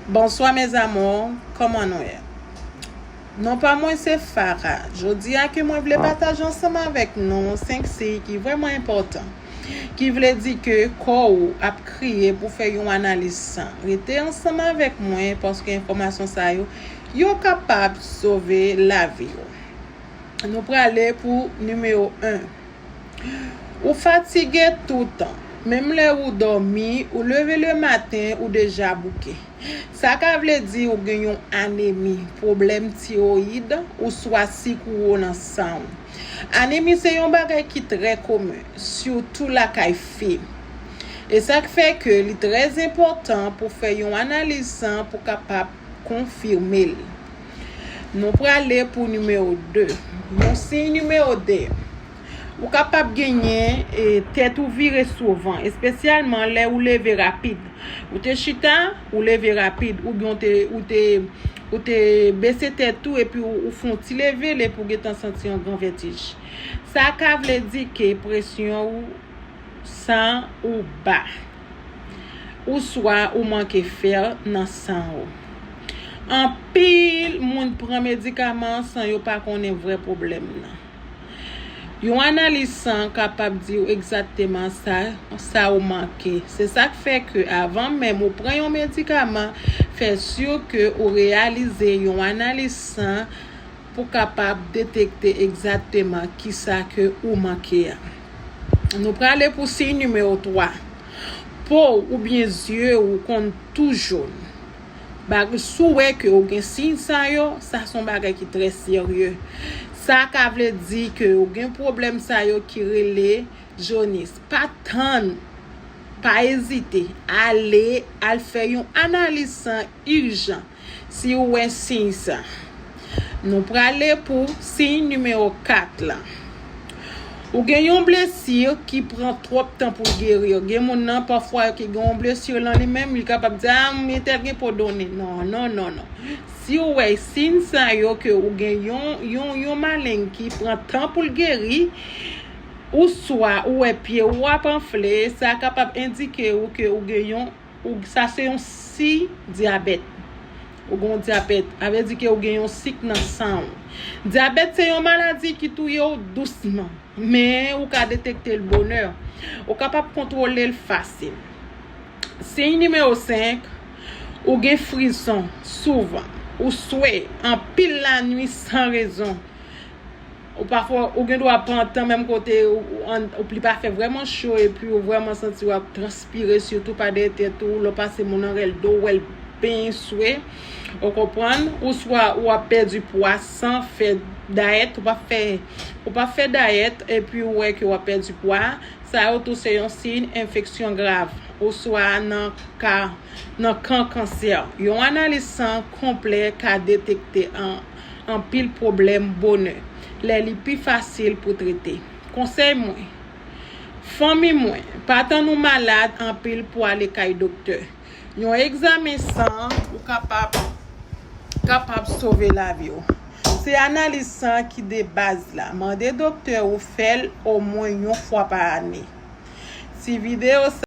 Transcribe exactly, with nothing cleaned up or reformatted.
Bonswa mes amours, kòman nou ye? Non pa mwen se Farah. Jodi a ke mwen vle pataje ansanm avèk nou senk siy ki vrèman enpòtan, ki vle di ke kò ou ap kriye pou fè yon analiz san. Rete ansanm avèk mwen paske enfòmasyon sa yo, yo kapab sove lavi ou. Nou prale pou nimewo en. Ou fatige toutan. Menm lè ou dòmi, ou leve le maten, ou deja bouke. Sa ka vle di ou gen yon anemi, pwoblèm tiwoyid, oswa sik ou wo nan san ou. Anemi se yon bagay ki trè komen, sitou lakay fi. E sa k fè ke li trè enpòtan pou fè yon analiz san pou kapab konfime l. Nou prale pou nimewo de. Yon siy nimewo de. Ou kapab genyen e, tèt ou vire souvan, espesyalman lè ou leve rapid. Ou te chita, ou leve rapid, oubyen ou te, ou te, ou te bese tèt ou epi ou, ou fè yon ti leve, epi ou gentan santi yon gran vètij. Sa ka vle di ke presyon ou san ou ba, oswa ou manke fè nan san ou. Anpil moun pran medikaman san yo pa konnen vrè pwoblèm nan. Yon analiz san kapab di w egzakteman sa, sa ou manke. Se sa k fè ke avan menm ou pran yon medikaman, fè si ke ou reyalize yon analiz san pou kapab detekte egzakteman kisa ke ou manke a. Nou prale pou siy nimewo twa. Po w oubyen zye ou konn tou jòn. Bag, si w wè ke ou gen siy sa yo, sa se yon bagay ki trè serye. Sa ka vle di ke ou gen pwoblèm sa yo ki rele jonis. Pa tann, pa ezite, ale, al fè yon analiz san ijan si w wè siy sa. Nou prale pou siy nimewo kat la. Ou gen yon blesi ki pran twòp tan pou l geri. Gen moun nan, pafwa, ki gen yon blesi lan li menm, li kapab di, a, m entèl gen po donnen. Non, non, non, non. Si w wè siy sa yo ke ou gen yon, yon, yon maleng ki pran tan pou l geri, oswa ou wè pye ou ap anfle, sa kapab endike ou ke ou gen yon, ou, sa se yon siy dyabèt. Ou gen yon dyabèt, sa vle di ke ou gen yon sik nan san ou. Dyabèt se yon maladi ki touye w dousman, men ou ka detekte l bonè. Ou kapab kontwole l fasil. Siy nimewo senk, ou gen frizon souvan, ou swe anpil lannuit san rezon. Ou pafwa, ou gen dwa pran tan menm kote ou, ou, an, ou li pa fè vrèman cho epi ou vrèman santi w ap transpire, sitou pa dèyè tèt ou, lè w pase moun nan rèl do, w wè l benyen swe. Ou konprann? Oswa ou ap pèdi pwa san fè dayèt, ou pa fè, ou pa fè dayèt epi ou wè ke w ap pèdi pwa. Sa yo tou se yon siy enfeksyon grav, oswa nan ka, nan kan kansè. Yon analiz san konplè ka detekte an, anpil pwoblèm bonè, lè li pi fasil pou trete. Konsèy mwen, fanmi mwen, pa tann ou malad anpil pou ale kay doktè. Yon egzamen san ou kapab, kapab sove lavi w. Se analiz san ki de baz la. Mande doktè ou fè l omwen yon fwa pa ane. Si videyo sa